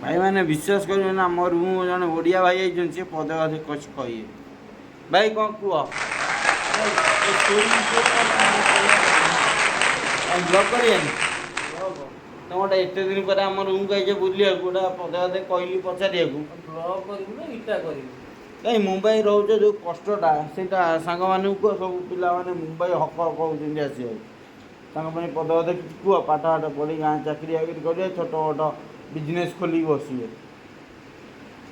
ଭାଇମାନେ, ବିଶ୍ୱାସ କରିବେ ନା, ଆମ ରୁମ୍ ଜଣେ ଓଡ଼ିଆ ଭାଇ ହେଇଛନ୍ତି, ସେ ପଦେ ଅଧେ କିଛି କହିବେ। ଭାଇ, କ'ଣ କୁହ? ଷ୍ଟୋରି ବିଷୟରେ ବ୍ଲଗ୍ କରିବେନି? ତମ ଗୋଟେ ଏତେ ଦିନ ପରେ ଆମ ରୁମ୍କୁ ଆଇଛ ବୁଲିବାକୁ, ଗୋଟେ ପଦେ ଅଧେ କହିଲି ପଚାରିବାକୁ। ବ୍ଲଗ୍ କରିବୁ ନା ଇଟା କରିବୁ? କାଇଁ, ମୁମ୍ବାଇ ରହୁଛ, ଯେଉଁ କଷ୍ଟଟା ସେଇଟା ସାଙ୍ଗମାନଙ୍କୁ କୁହ। ସବୁ ପିଲାମାନେ ମୁମ୍ବାଇ ହକ ହକ ହେଉଛନ୍ତି ଆସିବାକୁ, ତାଙ୍କ ପାଇଁ ପଦେ ଅଧେ କିଛି କୁହ। ପାଠ ପାଠ ପଢ଼ି ଗାଁ ଚାକିରି ବାକିରି କରିବେ, ଛୋଟ ମୋଟ ବିଜନେସ୍ ଖୋଲିକି ବସିବେ,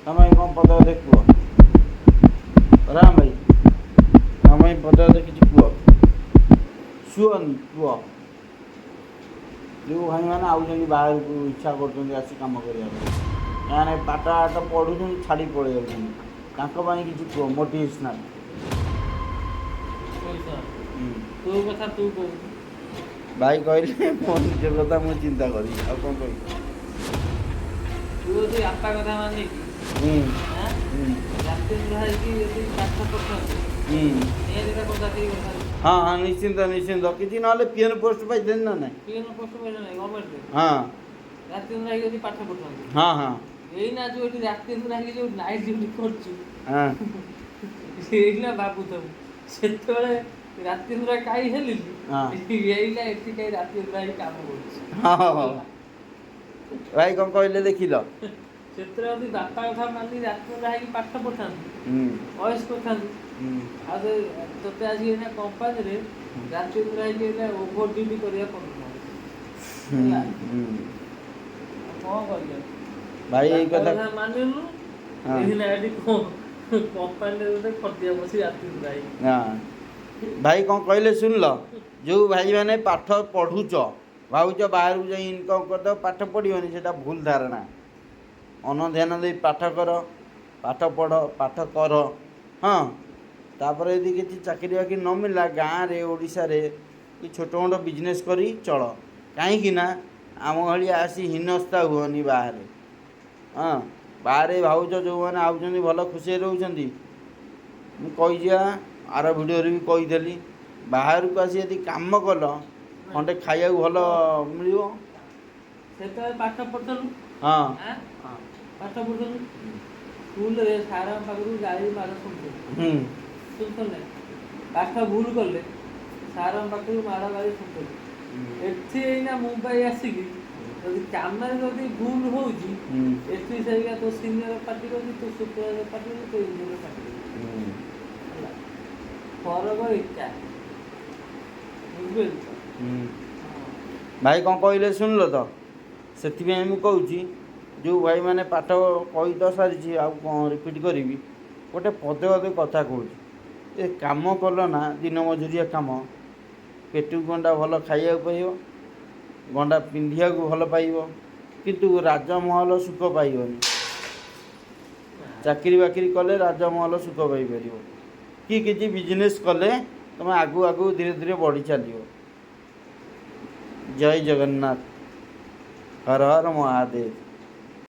ତମ ପାଇଁ କ'ଣ ପଦେ ଅଧେ କୁହ। ରାମ ଭାଇ, ତମ ପାଇଁ ପଦେ ଅଧେ କିଛି କୁହ। ଶୁଅନି, କୁହ। ଯେଉଁ ଭାଇମାନେ ଆଉଛନ୍ତି ବାହାରକୁ, ଇଚ୍ଛା କରୁଛନ୍ତି ଆସି କାମ କରିବା ପାଇଁ, ଗାଁରେ ପାଠ ଆଠ ପଢ଼ୁଛନ୍ତି, ଛାଡ଼ି ପଳେଇ ଯାଉଛନ୍ତି, ତାଙ୍କ ପାଇଁ କିଛି କୁହ, ମୋଟିଭେସନାଲ୍। ପଇସା ତୋ କଥା ତୁ କହୁଛୁ। ଭାଇ କହିଲେ, ମୋ ନିଜ କଥା ମୁଁ ଚିନ୍ତା କରିବି, ଆଉ କ'ଣ କହିବି? ତୁ ଯଦି ବାପା କଥା ମାନିକି ରାତି ହେଇକି ଯଦି ପାଠ ପଢ଼ିଥାନ୍ତୁ, ନିହାତି କଣ ଚାକିରି କରିଥାନ୍ତୁ। ହଁ, ନିଶ୍ଚିନ୍ତ ନିଶ୍ଚିନ୍ତ। କିଛି ନହେଲେ ପିଅନ ପୋଷ୍ଟ ପାଇଥାନ୍ତି ନା ନାଇଁ? ପିଅନ ପୋଷ୍ଟ ପାଇଲା ନାହିଁ ଗଭର୍ଣ୍ଣମେଣ୍ଟରେ? ହଁ। ରାତି ହେଇକି ଯଦି ପାଠ ପଢ଼ିଥାନ୍ତୁ, ହଁ ହଁ ଏଇନା ଯୋଉ ଏଠି ରାତି ହେଇକି ଯୋଉ ନାଇଟ୍ ଡ୍ୟୁଟି କରୁଛୁ, ଏଇନା ଭାବୁଥାଉ, ସେତେବେଳେ ରାତି ନିଦ୍ରା କାହିଁ ହେଲିନି, ଏଇନା ଏଠି କାହିଁ ରାତି ନିଦ୍ରା ହେଇକି କାମ କରୁଛି। ହଁ, ଭାଇ କ'ଣ କହିଲେ ଦେଖିଲ? ସେଥିରେ ଯଦି ବାପା କଥା ମାନି ରାତି ନିଦ୍ରା ହେଇକି ପାଠ ପଢ଼ିଥାନ୍ତୁ, ଅଏସ କରିଥାନ୍ତୁ, ଆଉ ତୋତେ ଆଜି ଏଇନା କମ୍ପାନୀରେ ରାତି ନିଦ୍ରା ହେଇକି ଏଇନା ଓଭର ଡ୍ୟୁଟି କରିବାକୁ ପଡୁନଥାନ୍ତା ହେଲା। ଆଉ କ'ଣ କରିବା? ଭାଇ ଏଇ ବାପା କଥା କଥା ମାନିଲୁ, ଏଇନା ଏଠି କମ୍ପାନୀରେ ତୋତେ ଖଟିଆ ବସି ରାତି ନିଦ୍ରା ହେଇକି। ହଁ, ଭାଇ କ'ଣ କହିଲେ ଶୁଣିଲ? ଯେଉଁ ଭାଇମାନେ ପାଠ ପଢ଼ୁଛ, ଭାବୁଛ ବାହାରକୁ ଯାଇ ଇନକମ୍ କରିଦେବ, ପାଠ ପଢ଼ିବନି, ସେଇଟା ଭୁଲ ଧାରଣା। ମନ ଧ୍ୟାନ ଦେଇ ପାଠ କର, ପାଠ ପଢ଼, ପାଠ କର। ହଁ, ତାପରେ ଯଦି କିଛି ଚାକିରି ବାକିରି ନ ମିଳିଲା, ଗାଁରେ ଓଡ଼ିଶାରେ କି ଛୋଟ ମୋଟ ବିଜନେସ୍ କରି ଚଳ। କାହିଁକି ନା ଆମ ଭଳିଆ ଆସି ହୀନସ୍ତା ହୁଅନି ବାହାରେ। ହଁ, ବାହାରେ ଭାବୁଛ ଯେଉଁମାନେ ଆଉଛନ୍ତି ଭଲ ଖୁସିରେ ରହୁଛନ୍ତି, ମୁଁ କହିଛି ବା, ଆର ଭିଡ଼ିଓରେ ବି କହିଥିଲି, ବାହାରକୁ ଆସି ଯଦି କାମ କଲ, ଖଣ୍ଡେ ଖାଇବାକୁ ଭଲ ମିଳିବ। ସେତେବେଳେ ପାଠ ପଢ଼ୁଥିଲୁ? ଆଁ? ପାଠ ପଢ଼ୁଥିଲୁ, ସ୍କୁଲରେ ସାରଙ୍କ ପାଖରୁ ଗାଳି ମାଡ଼ ଶୁଣୁଥିଲୁ? ଶୁଣୁଥିଲୁ ନାଇଁ? ପାଠ ଭୁଲ କଲେ ସାରଙ୍କ ପାଖରୁ ମାଡ଼ ଗାଳି ଶୁଣୁଥିଲୁ। ଏଠି ଏଇନା ମୁମ୍ବାଇ ଆସିକି ଯଦି କାମରେ ଯଦି ଭୁଲ ହଉଛି, ଏଠି ସେଇକା ତୋ ସିନିୟର ପାଟି କରୁଛି, ତୋ ସୁପରଭାଇଜର ପାଟି କରୁଛି, ତୋ ଇଞ୍ଜିନିୟର ପାଟି କରୁଛି। ହେଲା ଫରକ ଏକା, ବୁଝିପାରିଲୁ ତ? ହୁଁ। ଭାଇ କ'ଣ କହିଲେ ଶୁଣିଲ ତ? ସେଥିପାଇଁ ମୁଁ କହୁଛି, ଯେଉଁ ଭାଇମାନେ ପାଠ କହି ତ ସାରିଛି, ଆଉ କ'ଣ ରିପିଟ୍ କରିବି? ଗୋଟେ ପଦେ ଅଧେ କଥା କହୁଛି। ଏ କାମ କଲ ନା, ଦିନ ମଜୁରିଆ କାମ, ପେଟକୁ ଗଣ୍ଡା ଭଲ ଖାଇବାକୁ ପାଇବ, ଗଣ୍ଡା ପିନ୍ଧିବାକୁ ଭଲ ପାଇବ, କିନ୍ତୁ ରାଜମହଲ ସୁଖ ପାଇବନି। ଚାକିରି ବାକିରି କଲେ ରାଜମହଲ ସୁଖ ପାଇପାରିବ କି କିଛି ବିଜନେସ୍ କଲେ ତୁମେ ଆଗକୁ ଆଗକୁ ଧୀରେ ଧୀରେ ବଢ଼ି ଚାଲିବ। ଜୟ ଜଗନ୍ନାଥ, ହର ହର ମହାଦେବ।